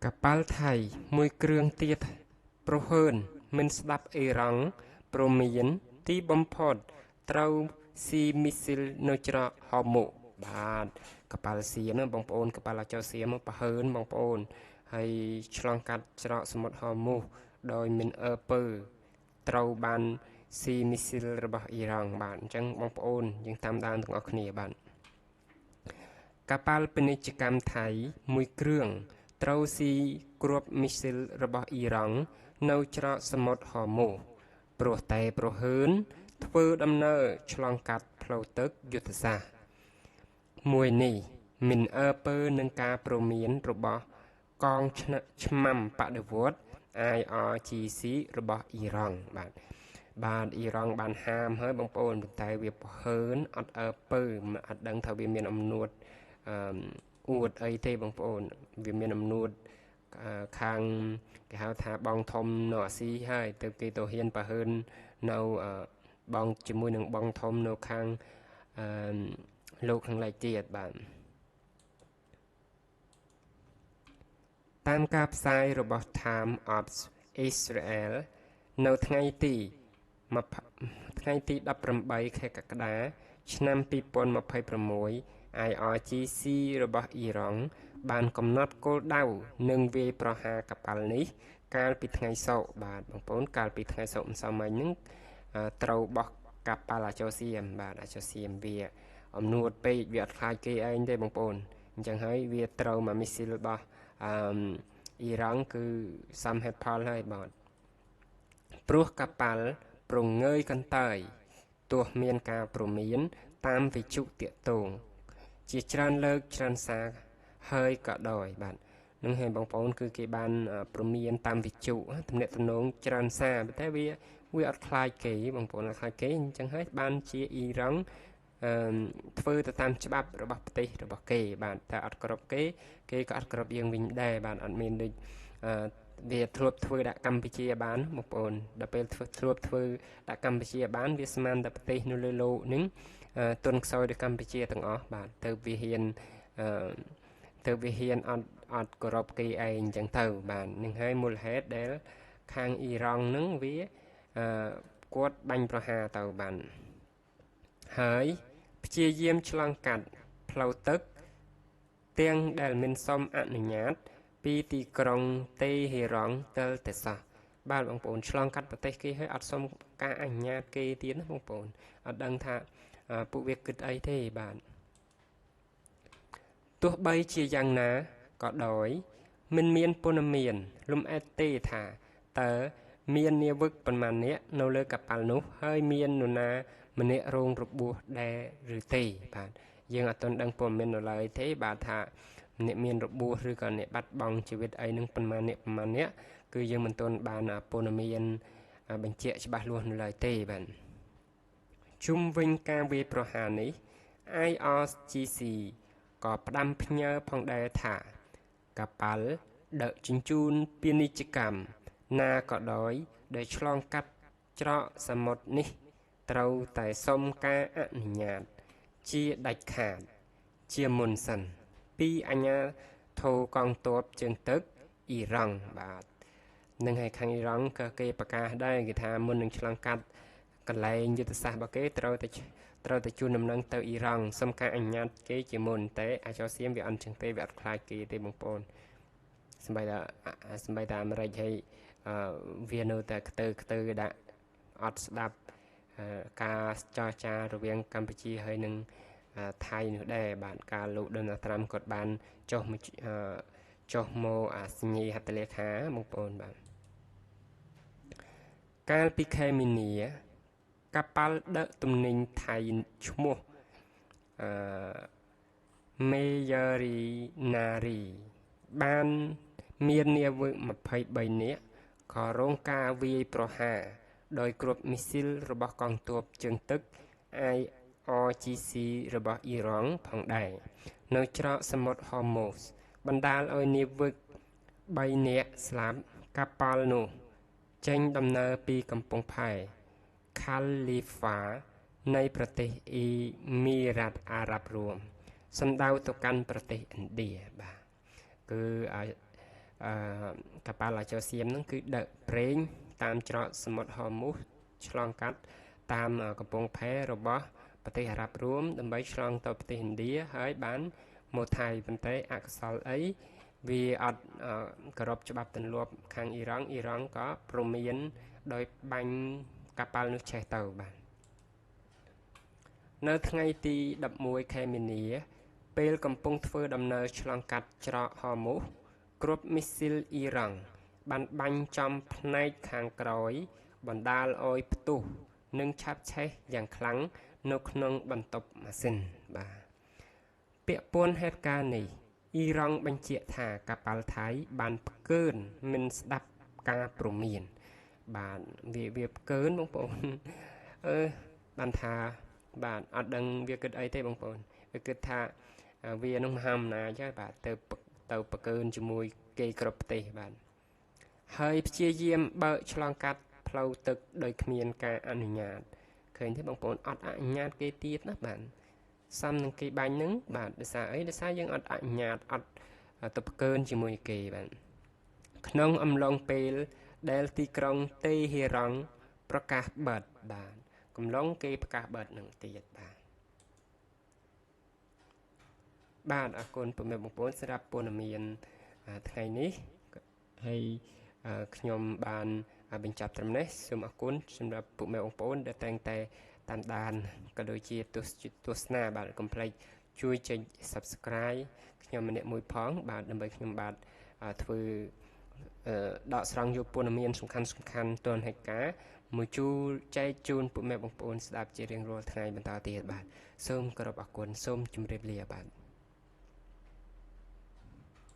កប៉ាល់ថៃមួយគ្រឿងទៀតប្រហើនមិនស្ដាប់អ៊ីរ៉ង់ព្រមានទីបំផុតត្រូវស៊ីមីស៊ីលនៅច្រកហមុបាទកប៉ាល់សៀមណាបងប្អូនកប៉ាល់អាចោសៀមប្រហើនបងប្អូនហើយឆ្លងកាត់ច្រកសមុទ្រហមុសដោយមិនអើពើត្រូវបានស៊ីមីស៊ីលរបស់អ៊ីរ៉ង់បាទអញ្ចឹងបងប្អូនយើងតាមដានទាំងអស់គ្នាបាទកប៉ាល់ពាណិជ្ជកម្មថៃមួយគ្រឿងត្រូវស៊ីគ្រាប់មីស៊ីលរបស់អ៊ីរ៉ង់នៅច្រកសមុទ្រហមុសព្រោះតែប្រហើនធ្វើដំណើរឆ្លងកាត់ផ្លូវទឹកយុទ្ធសាស្ត្រមួយនេះមិនអើពើនឹងការព្រមានរបស់កងឆ្មាំបដិវត្ត IRGC របស់អ៊ីរ៉ង់បាទបាទអ៊ីរ៉ង់បានហាមហើយបងប្អូនប៉ុន្តែវាប្រហើនអត់អើពើអត់ដឹងថាវាមានអំនួតអួតអីទេបងប្អូនវាមានអំនួតខាងគេហៅថាបងធំនៅអាស៊ីហើយទៅគេទៅហ៊ានប្រហើននៅបងជាមួយនឹងបងធំនៅខាងអឺលោកខាងលិចទៀតបាទតាមការផ្សាយរបស់ Time of Israel នៅថ្ងៃទី18ខែកក្កដាឆ្នាំ2026 IRGC របស់អ៊ីរ៉ង់បានកំណត់គោលដៅនិងវាយប្រហារកប៉ាល់នេះកាលពីថ្ងៃសុក្របាទបងប្អូនកាលពីថ្ងៃសុក្រម្សិលមិញហ្នឹងត្រូវបោះកប៉ាល់អាចោសៀមបាទអាចោសៀមវាអំនួតពេកវាអត់ខ្លាចគេឯងទេបងប្អូនអញ្ចឹងហើយវាត្រូវមកមីស៊ីលរបស់អឺអ៊ីរ៉ង់គឺសំហេតុផលហើយបាទព្រោះកប៉ាល់ប្រងើយកន្តើយទោះមានការព្រមានតាមវិទ្យុទាក់ទងជាច្រើនលើកច្រើនសារហើយក៏ដោយបាទនឹងហើយបងប្អូនគឺគេបានព្រមានតាមវិទ្យុទំនាក់ទំនងច្រើនសារតែវាអត់ខ្លាចគេបងប្អូនអត់ខ្លាចគេអញ្ចឹងហើយបានជាអ៊ីរ៉ង់ធ្វើទៅតាមច្បាប់របស់ប្រទេសរបស់គេបាទតែអត់គ្រប់គេគេក៏អត់គ្រប់យើងវិញដែរបាទអត់មានដូចវាធ្លាប់ធ្វើដាក់កម្ពុជាបានបងប្អូនដល់ពេលធ្វើធ្លាប់ធ្វើដាក់កម្ពុជាបានវាស្មានតែប្រទេសនៅលើលោកនឹងទុនខ្សោយដោយកម្ពុជាទាំងអស់បាទទៅវាហ៊ានអត់គោរពគេឯងអញ្ចឹងទៅបាទនឹងហើយមូលហេតុដែលខាងអ៊ីរ៉ង់នឹងវាគាត់បាញ់ប្រហារទៅបានហើយព្យាយាមឆ្លងកាត់ផ្លូវទឹកទាំងដែលមិនសមអនុញ្ញាតពីទីក្រុងតេហេរ៉ង់ទល់តែសោះបាទបងប្អូនឆ្លងកាត់ប្រទេសគេហើយអត់សុំការអនុញ្ញាតគេទៀតណាបងប្អូនអត់ដឹងថាពួកវាគិតអីទេបាទទោះបីជាយ៉ាងណាក៏ដោយមិនមានព័ត៌មានលម្អិតទេថាតើមាននាវិកប៉ុន្មាននាក់នៅលើកប៉ាល់នោះហើយមាននរណាម្នាក់រងរបួសដែរឬទេបាទយើងអត់ទាន់ដឹងព័ត៌មាននៅឡើយទេបាទថាអ្នកមានរបួសឬក៏អ្នកបាត់បង់ជីវិតអីនឹងប៉ុន្មានអ្នកប៉ុន្មានអ្នកគឺយើងមិនទាន់បានព័ត៌មានបញ្ជាក់ច្បាស់លាស់នៅឡើយទេបាទជុំវិញការវាយប្រហារនេះ IRGC ក៏ផ្ដាំផ្ញើផងដែរថាកប៉ាល់ដឹកជញ្ជូនពាណិជ្ជកម្មណាក៏ដោយដែលឆ្លងកាត់ច្រកសមុទ្រនេះត្រូវតែសុំការអនុញ្ញាតជាដាច់ខាតជាមុនសិនពីអាជ្ញាធរកងទ័ពជើងទឹកអ៊ីរ៉ង់បាទនឹងហើយខាងអ៊ីរ៉ង់ក៏គេប្រកាសដែរគេថាមុននឹងឆ្លងកាត់កន្លែងយុទ្ធសាស្ត្ររបស់គេត្រូវតែជូនដំណឹងទៅអ៊ីរ៉ង់សុំការអនុញ្ញាតគេជាមុនតែអាចសៀមវាអត់ចឹងទេវាអត់ខ្លាចគេទេបងប្អូនសម្បីតែអាមេរិកហើយវានៅតែខ្ទើដាក់អត់ស្ដាប់ការចរចារវាងកម្ពុជាហើយនឹងថៃនោះដែរបាទការលោកដូណាល់ត្រាំគាត់បានចុះមកអាសញ្ញាហត្ថលេខាបងប្អូនបាទកាលពីខែមីនាកប៉ាល់ដឹកទំនិញថៃឈ្មោះមេយ៉ារីណារីបានមាននាវិក23នាក់ក៏រងការវាយប្រហារដោយគ្រាប់មីស៊ីលរបស់កងទ័ពជើងទឹក IRGC របស់អ៊ីរ៉ង់ផងដែរនៅច្រកសមុទ្រហូម៉ូសបណ្ដាលឲ្យនាវិក3នាក់ស្លាប់កប៉ាល់នោះចេញដំណើរពីកំពង់ផែខាលីហ្វានៃប្រទេសអ៊ីមីរ៉ាតអារ៉ាប់រួមសំដៅទៅកាន់ប្រទេសឥណ្ឌាបាទគឺ អឺកប៉ាល់អាចរសៀមហ្នឹងគឺដឹកប្រេងតាមច្រកសមុទ្រហូមុសឆ្លងកាត់តាមកំពង់ផែរបស់ប្រទេសអារ៉ាប់រួមដើម្បីឆ្លងទៅប្រទេសឥណ្ឌាហើយបានមកថៃប៉ុន្តែអកុសលអីវាអត់គោរពច្បាប់ទម្លាប់ខាងអ៊ីរ៉ង់អ៊ីរ៉ង់ក៏ព្រមានដោយបាញ់កប៉ាល់នោះឆេះទៅបាទនៅថ្ងៃទី11ខែមីនាពេលកំពុងធ្វើដំណើរឆ្លងកាត់ច្រកហូមុសគ្រាប់មីស៊ីលអ៊ីរ៉ង់បានបាញ់ចំផ្នែកខាងក្រោយបណ្ដាលឲ្យផ្ទុះនិងឆាបឆេះយ៉ាងខ្លាំងនៅក្នុងបន្ទប់ម៉ាស៊ីនបាទពាក់ព័ន្ធហេតុការណ៍នេះអ៊ីរ៉ង់បញ្ជាក់ថាកប៉ាល់ថៃបានផ្កើនមិនស្ដាប់ការព្រមានបាទវាផ្កើនបងប្អូនអឺបានថាបាទអត់ដឹងវាគិតអីទេបងប្អូនវាគិតថាវានឹងមហាអំណាចហើយបាទទៅប្រកើនជាមួយគេគ្រប់ប្រទេសបាទហើយព្យាយាមបើកឆ្លងកាត់ផ្លូវទឹកដោយគ្មានការអនុញ្ញាតឃើញទេបងប្អូនអត់អនុញ្ញាតគេទៀតណាបាទសំនឹងគេបាញ់នឹងបាទដោយសារអីដោយសារយើងអត់អនុញ្ញាតអត់ទៅប្រកើនជាមួយគេបាទក្នុងអំឡុងពេលដែលទីក្រុងតេហេរ៉ង់ប្រកាសបិទបាទកំឡុងគេប្រកាសបិទនឹងទៀតបាទបាទអរគុណពុកម៉ែបងប្អូនសម្រាប់ព័ត៌មានថ្ងៃនេះហើយខ្ញុំបានបញ្ចប់ត្រឹមនេះសូមអរគុណសម្រាប់ពុកម៉ែបងប្អូនដែលតែងតែតាមដានក៏ដូចជាទស្សនាបាទកុំភ្លេចជួយចុច Subscribe ខ្ញុំម្នាក់មួយផងបាទដើម្បីខ្ញុំបាទធ្វើដកស្រង់យកព័ត៌មានសំខាន់សំខាន់ទាន់ហេតុការណ៍មួយជួរចែកជូនពុកម៉ែបងប្អូនស្ដាប់ជារៀងរាល់ថ្ងៃបន្តទៀតបាទសូមគោរពអរគុណសូមជម្រាបលាបាទ